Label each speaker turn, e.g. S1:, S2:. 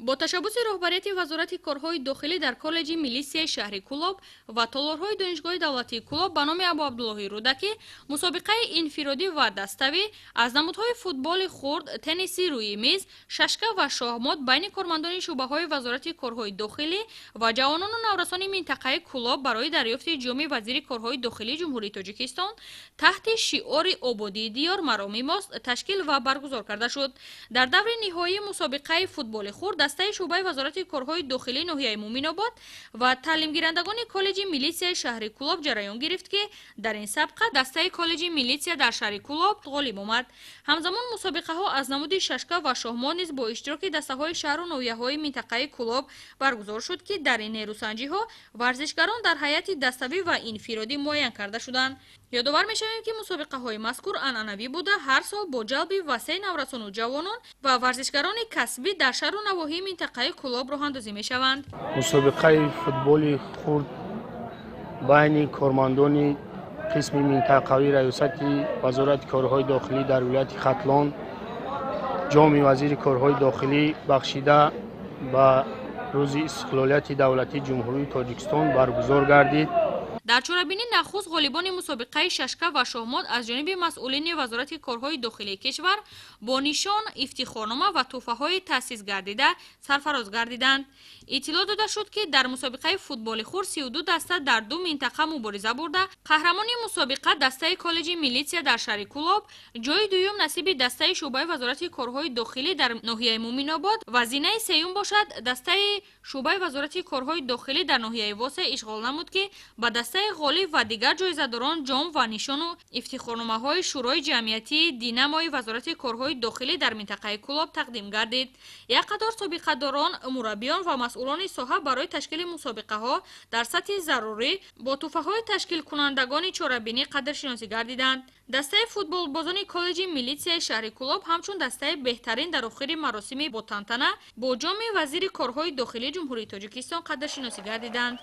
S1: Бо ташаббуси роҳбарияти Вазорати корҳои дохилӣ дар коллеҷи милисияи шаҳри Кӯлоб ва толорҳои Донишгоҳи давлатии Кӯлоб ба номи Абу Абдуллоҳи Рӯдакӣ мусобиқаи инфиродӣ ва даставӣ аз намудҳои футболи хурд, тенниси рӯи миз, шашка ва шоҳмот байни кормандони шӯъбаҳои Вазорати корҳои дохилӣ ва ҷавонону наврасони минтақаи Кӯлоб барои дарёфти ҷоми вазири корҳои дохилии Ҷумҳурии Тоҷикистон таҳти шиори «Ободии диёр мароми мост» ташкил ва баргузор карда шуд. Дар даври ниҳоии мусобиқаи футболи хурд дастаи шӯъбаи Вазорати корҳои дохилии ноҳияи Муъминобод ва таълимгирандагони коллеҷи милисияи шаҳри Кӯлоб ҷараён гирифт, ки дар ин сабқа дастаи коллеҷи милитсия дар шаҳри Кӯлоб ғолиб омад. Ҳамзамон мусобиқаҳо аз намуди шашка ва шоҳмот низ бо иштироки дастаҳои шаҳру ноҳияҳои минтақаи Кӯлоб баргузор шуд, ки дар ин нерӯсанҷиҳо варзишгарон дар ҳайати даставӣ ва инфиродӣ муайян карда шуданд. Ёдовар мешавем, ки мусобиқаҳои мазкур анъанавӣ буда, ҳар сол бо ҷалби васеи наврасону ҷавонон ва варзишгарони касбӣ дар шаҳру навоҳии минтақаи Кӯлоб роҳандозӣ мешаванд.
S2: Мусобиқаи футболи хурд байни кормандони қисми минтақавии раёсати Вазорати корҳои дохилӣ дар вилояти Хатлон, ҷоми вазири корҳои дохилӣ бахшида ба рӯзи истиқлолияти давлатии Ҷумҳурии Тоҷикистон баргузор гардид.
S1: Дар чорабинӣ нахуст ғолибони мусобиқаи шашка ва шоҳмот аз ҷониби масъулини Вазорати корҳои дохилии кишвар бо нишон, ифтихорнома ва тӯҳфаҳои таъсис гардида сарфароз гардиданд. Иттилоъ дода шуд, ки дар мусобиқаи футболи хурд 32 даста дар ду минтақа мубориза бурда, қаҳрамони мусобиқа дастаи коллеҷи милитсия дар шаҳри Кӯлоб, ҷои дуюм насиби дастаи шӯъбаи Вазорати корҳои дохилӣ дар ноҳияи Муъминобод ва зинаи сеюм бошад, дастаи шӯъбаи Вазорати корҳои дохилӣ дар ноҳияи Восе ишғол намуд, ки ба дастаи ғолиб ва дигар ҷоизадорон ҷом ва нишону ифтихорномаҳои Шӯрои ҷамъиятии Динамои Вазорати корҳои дохилӣ дар минтақаи Кӯлоб тақдим гардид. Як қатор собиқадорон, мураббиён ва масъулони соҳа барои ташкили мусобиқаҳо дар сатҳи зарурӣ бо тӯҳфаҳои ташкилкунандагони чорабинӣ қадршиносӣ гардиданд. Дастаи футболбозони коллеҷи милитсияи шаҳри Кӯлоб ҳамчун дастаи беҳтарин дар охири маросими ботантана бо ҷоми вазири корҳои дохилии Ҷумҳурии Тоҷикистон қадршиносӣ гардиданд.